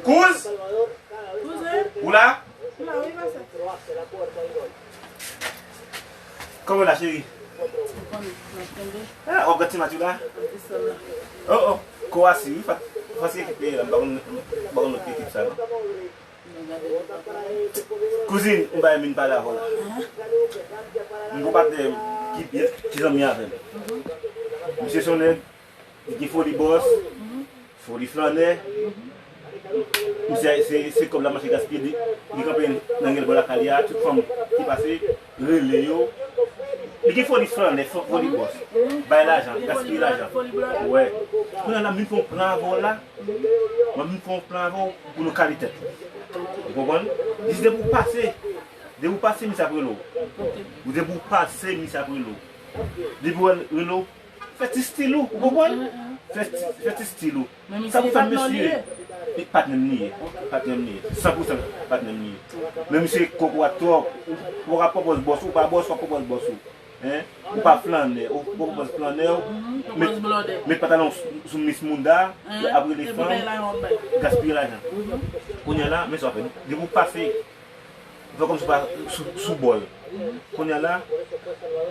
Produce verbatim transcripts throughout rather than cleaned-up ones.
Kouz! Kouzen! Ou la? M la, wi, pase. Kòman w la, cheri? Ou konn, m ap kenbe. Ah, w ap gad ti match ou la? M ap desann la. Oh, oh, Kowasi, wi, Fat-, Fati ekip li ye la, m pa konn, m pa konn lòt ekip sa, non. Kouzin, yon bagay m vin pale avè w la. M gon patnè m ki byen, ki zanmi avè m. Misye se yon nèg, li gen foli bòs, foli flannè. Misye se, se kòb l ap mache gaspiye, li, li kanpe nan gèl bò lakay li a, tout fanm ki pase, rele yo. Li gen foli flannè, fo-, foli bòs. Bay lajan, gaspiye lajan. Wè. Kounye a la, m vin fè yon plan avè w la. Mwen, m fè yon plan avè w pou nou kale tèt. Ou konprann? Jis depi w pase, depi w pase, misye ap rele w. Ou depi w pase, misye ap rele w. Depi w rele w, fè ti stil ou, ou konprann? Fè ti, fè ti stil ou. Sa pou fè misye, li patnè m li ye. Patnè m li ye. San pou san patnè m li ye. Men misye kòkòt twòp. Ou, ou pa ka pwopòz bòs ou, ou pa bòs, ou pa pwopòz bòs ou. Hein? Ou pa flannè, ou poko pòz flannè, ou met, met pantalon sou, sou mis mounda, ap rele fanm, gaspiye lajan. Kounye a la, men sa w ap fè. Depi w pase, ou fè kòmsi w pa sou, sou bòl. Kounye a la,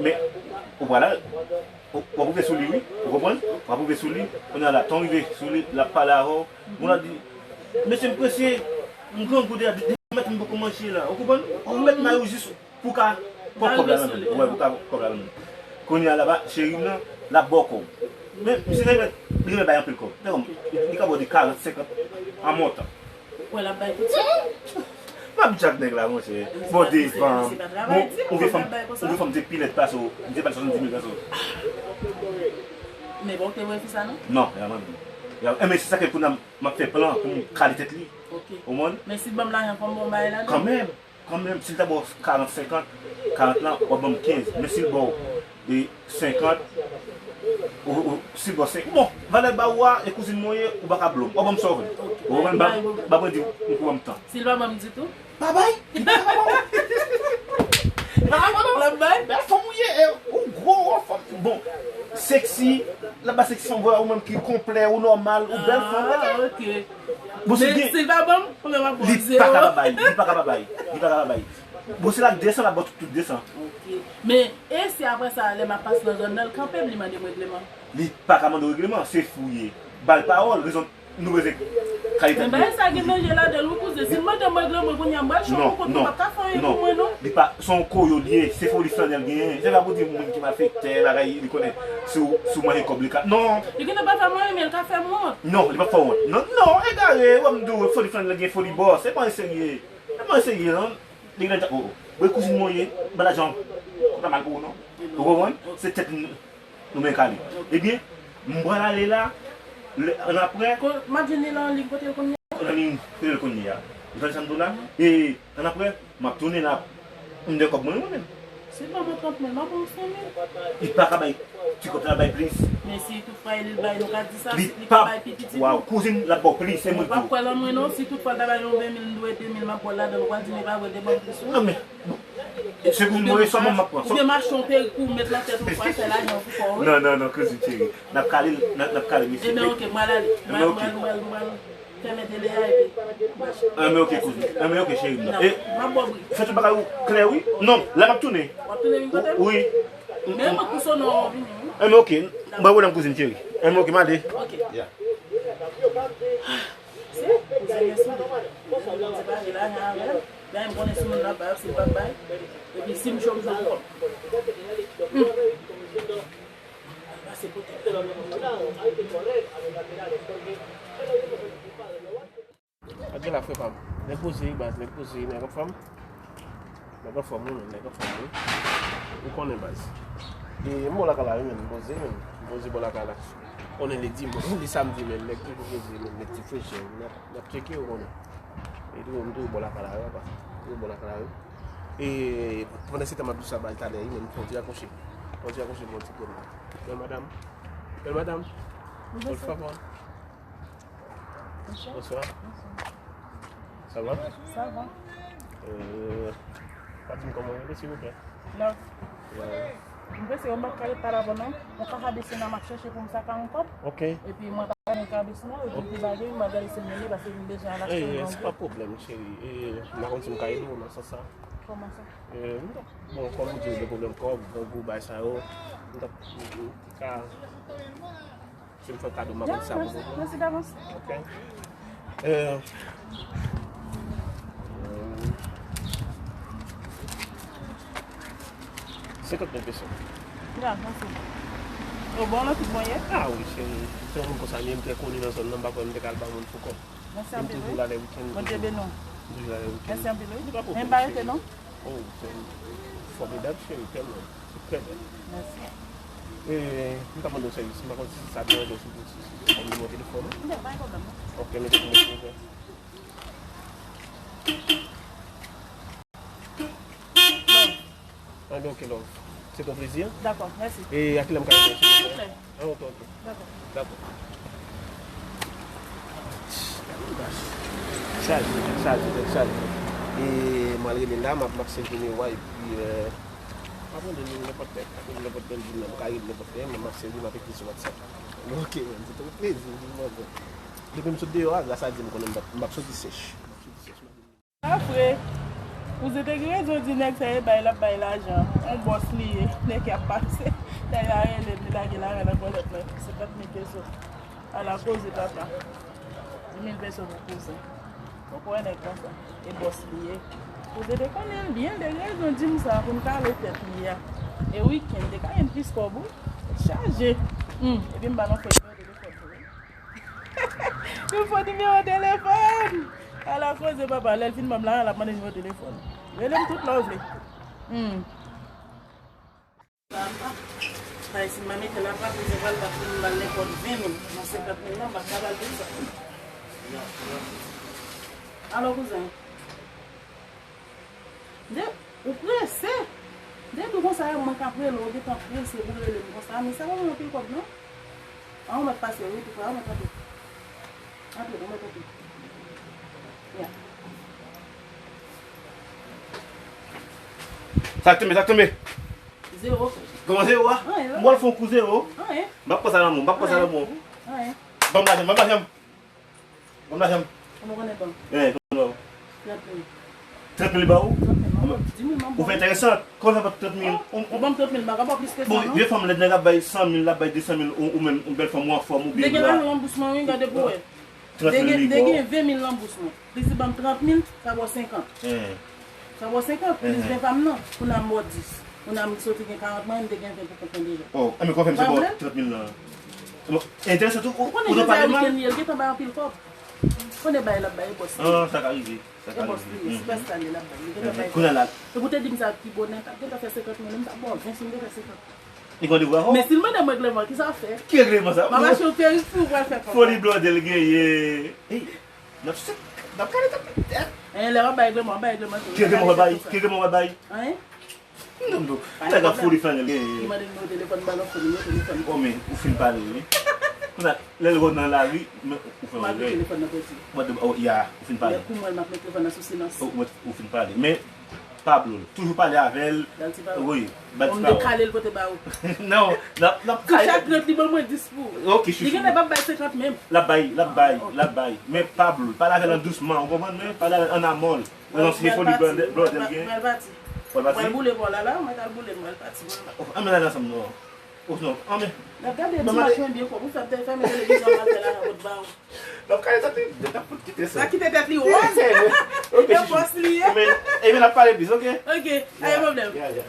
men, ou pral, w ap rive sou li, wi. Ou konprann? W ap rive sou li. Kounye a la, tan w rive sou li, l ap pale avè w. Moun la di, mesye, m prese, m grangou deja, de, de mèt m poko manje la. Ou konprann? Ou met mayo jis pou ka pran kòb la nan men l. Wè, pou ka pran kòb la nan men l. Kounye a laba, cheri m nan, l ap ba w kòb. Men, misye renmen, li renmen bay anpil kòb. Li, li ka ba w de karant, senkant an montan. Ou kwè l ap bay tout sa? M ap djak nèg la, monchè. Bon, devan. Bon, ou vye fanm, ou vye fanm te pi lèd pase w. Li te ba l swasanndis mil pase w. Men bon, ou te voye fi sa, non? Non, ya mande. Ya, e, men se sa ke kounye a m ap fè plan pou m kale tèt li. Ok. Ou konprann? Men si l ban m lajan, fò m ba w bagay ladan. Kanmenm. Kanmenm, si l ta ba w karant, senkant, karant lan, w ap ban m kenz. Men si l ba w, e, senkant, ou, ou, si l ba w senk, bon, valè ba ou a, e kouzin mwen ye, ou pa ka blo m. W ap ban m sa w vle. Ou konprann? Ba, ba mwen di m pou ban m tan. Si l pa ban m ditou? Pa bay! Li pa ka ba w. Li pa ka ba w. L ap bay? Bèl fanm ou ye, e, ou gwo, ou fanm. Bon, seksi, l ap ba seksi fanm, vwala ou menm ki konplè, ou nòmal, ou bèl fanm, rete. Ah, ok. Bon, si gen, si l pa ban m, konbyen m ap ba w? Li pa ka pa bay, li pa ka pa bay, li pa ka pa bay. Bon, si l ak de san, l ap ba w tout, tout de san. Ok. Men, e si apre sa, lè m ap pase nan zòn nan, l kanpe m, li mande m regleman? Li pa ka mande w regleman, se fi w ye. Ba l pawòl, rezon nou bezwen kalite. Men bagay sa gen danje ladan l, wi, kouzen. Si l mande m regleman, kounye a m pral cho pou kont mwen, m pap ka fè anyen pou mwen, non. Li pa, se yon koyo li ye, se foli flannè l genyen. Se pa pou di moun ki malfektè, bagay, li konnen si w, si w manje kòb, li ka, non. Li gentan pa fè m anyen, men l ka fè m wont. Non, li p ap fè w wont. Non, non, egare, w ap m di w, foli flannè l gen foli bòs. Se pa yon serye. Se pa yon serye, non. Li gentan, oh, oh. Bon, kouzin mwen ye, ba lajan. Konn ta mal pou ou, non. Ou konprann? Se tèt nou, nou men kale. Ebyen, m pral ale la, lè, annapre. Ko-, Madjini lan liy kote l kounye a? Lan liy kote l kounye a. Ou tande sa m di w la? E, annapre, m ap tounen la, m de kòb mwen, mwen menm. Si l ban mwen trant mil, m ap ba w senk mil. Li pa ka bay, ti kòb sa bay plis. Men si toutfwa li bay, nou ka di sa, li pa bay pi piti. Waw, kouzin, l ap ba w plis, se mwen ki di w. Ou p ap kwè lan mwen non, si toutfwa l ta bay yon ven mil, m dwe de mil, m ap ba w ladan l, ou pral di m ou pa vre, de bank plis ou. Non, men, se pou mwen sèlman m ap pran. Oubyen m achte yon perik pou w met nan tèt ou, pou w al fè lajan pou kò w, wi. Non, non, non, kouzin cheri. N ap kale, n ap, n ap kale mesye. Ebyen, ok, m pral ale. M pral, m pral, m pral, m pral fèmen tele a epi. Enben, ok, kouzin. Enben, ok, cheri m nan. E, m ap ba w bri. Fè tout bagay ou klè, wi. Non, la m ap tounen. W ap tounen vin kote m? Wi. Men mwen pou sonnen w vini, wi. Enben, ok. Mwen wè nan kouzin cheri. Enben, ok, m ale. Ok. Ya. Se, se, se. Mwen di pa gen lajan avè l. Men m konnen si moun nan bay, si l pa bay. Epi si m cho m jwenn kòb. Hmm. Al pase kote. Pa gen la, frè pa m. Nèg poze, wi, baz, nèg poze, nèg anfòm. Nèg anfòm, wi, men, nèg anfòm, wi. Ou konnen, baz. E m bò lakay la, wi, men, m poze, men, m poze bò lakay la. Konnen li dimanch, li samdi, men, nèg toujou poze, men, nèg ti frechè, n ap, n ap tcheke, ou konnen. E tou, m toujou bò lakay la, wi, papa. Toujou bò lakay la, wi. E pandan se tan, m ap di sa, baz, talè, wi, men, m fè yon ti rakwoche. Fè yon ti rakwoche, m fè yon ti pwomèn. Bèl madanm. Bèl madanm. Por favor. Bonsoir. Bonsoir. Ça va? Ça va. Euh, pa di m kòman w rele, silvouplè? Love. Love. M panse yo mank kare paravon non. Mwen ka desann nan m ap chèche pou m sa ka yon kòb. Ok. Epi mwen pa Nan kabes mwen, yo di m pou bagay, m ap gade si m renmen, paske m bezwen al achte yon grangou. Se pa pwoblèm, cheri. E, m pa konn si m ka ede w nan sans sa. Kòman sa? E, m t ap, bon, kòm ou di, ou gen pwoblèm kòb, grangou, bagay sa yo, m t ap, m, m ka, si m fè w kado, m pa konn si sa bon pou ou. Mèsi davans. Ok. E, senkant mil peso. Ya, mèsi. Yo bon, lè tout bon ye? A wi, cheri. Se yon moun konsa m ye, m trè koni nan zòn nan, m pa kwè m te ka al ba moun pou kòb. Mèsi anpil, wi. Bondye beni w. M toujou la lè wikenn. Mèsi anpil, wi. Men pa rete, non. Oh, se fòmidab, cheri, tèlman. Se trè bèl. Mèsi. E, m ta mande w sèvis, m pa konn si sa deranje w, si, si, si, si, si, nimewo telefòn ou? Non, pa gen pwoblèm, non. Ok, mete pou mwen, silvouplè. Love. Anben, ok, love. Se ton plezi, en? Dakò, mèsi. E a kilè m ka jwenn ou, silvouplè? Silvouplè. Ah, ok, ok. Dakò. Dakò. Chaje, chaje, tèt chaje. E m al rele la, m ap, m ap sèvi nimewo a, epi, euh, m ap rele nenpòt lè, m ap rele nenpòt lè, m ka rele nenpòt lè, m ap sèvi, m ap ekri sou WhatsApp. Ok, man, se ton plezi, vin manzè. Depi m sot deyò a, gras a Dye, m konnen m p ap, m p ap soti sèch. M p ap soti sèch, m ap vin. Sa vre. Kouzen te gen rezon di nèg sa e bay l ap bay lajan. On bòs li ye. Nèg ki ap pase. Nèg la rele m, li lage lajan nan pòchèt mwen. Senkant mil peso. Ala koze papa. Dis mil peso pou kouzen. Ou kwè nèg konsa. E bòs li ye. Kouzen te konnen l byen, l te gen rezon di m sa pou m kale tèt li a. E wikenn, te ka gen plis kòb, wi. Tèt chaje. Hmm. Epi m ba l yon fo nimewo telefòn tou, wi. Yon fo nimewo telefòn. Ala koze papa, lè l fin ban m lajan, l ap mande nimewo telefòn. Rele m tout lè w vle. Hmm. Bay si m pa mete la, pa kouzen pral bat pou m ba l nenpòt ven mil. Nan senkant mil lan, m pa ka ba l pou sa. Alo, kouzen. De, ou prese. De, tou konsa, mwen k ap rele, ou gentan prese pou rele m konsa. Men sa pa mwen anpil kòb, non. An, ou mèt pase, wi, tou prè, ou mèt antre. Antre, ou mèt antre. Ya. Sa k tonbe, sa k tonbe? Zewo. Kòman zewo a? Anyen, non. Mwen fè yon kou zewo. Anyen. M p ap pran sa nan men w, m p ap pran sa nan men w. Anyen. Ban m lajan, ban m lajan. Ban m lajan. Kòman konnen ban? Eh, kòman ban? Trant mil. Trant mil li ba ou? Trant mil, ban m di mil, ban m. Ou fè enteresan. Kòman fè pa trant mil? Ou, ou ban m trant mil, m pa ka ba w plis ke sa, non. Bon, vye fanm, lè nèg ap bay san mil, l ap bay de san mil, ou, ou menm, yon bèl fanm, ou anfòm, ou byen. M te gen lajan ranbousman, wi, gade pou wè. Trant mil li ba ou. M te gen ven mil ranbousman. Plis li ban m trant mil, sa ba w senkant. Sa ba w senkant, plis ven pa m nan. Kounye a m ba w dis. Kounye a m soti gen karant mwen, m te gen ven pou kont mwen deja. Oh, enben kòman fè misye ba w trant mil lan? Bon, enteresan tou, ou, ou konnen jodi a wikenn li ye, l gentan bay anpil kòb. Konnen bay l ap bay, e bòs li. Ah, sa ka rive. Sa ka rive. E bòs li ye, se pèsonèl li l ap bay. Li gentan bay kòb. Kounye a la. Epi w te di m sa pi bonè, m t ap gentan fè senkant mil, m t ap ba w ven si m te fè senkant. Li gen devwa, ho. Men si l mande m règleman, kisa w ap fè? Ki règleman sa? M ap achte yon perik pou ou pral fè kòb. Foli blòdè l genyen. Hey, n ap sèt, n ap kale tèt. Eh, lè w ap bay règleman, w ap bay règleman tou. Ki règleman w ap bay? Ki règleman w ap bay? Anyen? Non, non. Nèg ap foli flanèl genyen. Li mande nimewo telefòn, ba l yon fo nimewo telefòn. Oh, men, ou fin pale, wi. Kounye a, lè l wè w nan lari, men ou fè yon rèy. M ap met telefòn nan pèdi. Mande, oh, ya, ou fin pale. Lè kou mwen, m ap met telefòn nan sou silans. Oh, ou, ou fin pale. Men, pa blo l. Toujou pale avè l. Ba l ti pawòl. Wi, ba l ti pawòl. Bon, m dekale l pote ba ou. Non, n ap, n ap kale. Pou chak trant li ban mwen dis pou ou. Ok, chouchou. Li genlè p ap bay senkant menm. L ap bay, l ap bay, l ap bay. Men pa blo l. Pale avè l an dousman, ou konprann? Men pale avè l an amòl. Mwen se foli blòdè, blòdè l gen. Mwen pati. Mwen boule bò la la, mwen t al boule, mwen pati, mwen. Oh, ann al ansanm non. Oh non, ann. N ap gade dimanch mwen byen kòb. Ou fè m te fèmen televizyon, mwen fè la, mwen ba ou. N ap kale tèt li, n ap fout kite sa. N ap kite tèt li wòz. Ok, e bòs li ye. Men, e men n ap pale plis, ok? Ok, pa gen pwoblèm. Ya, ya.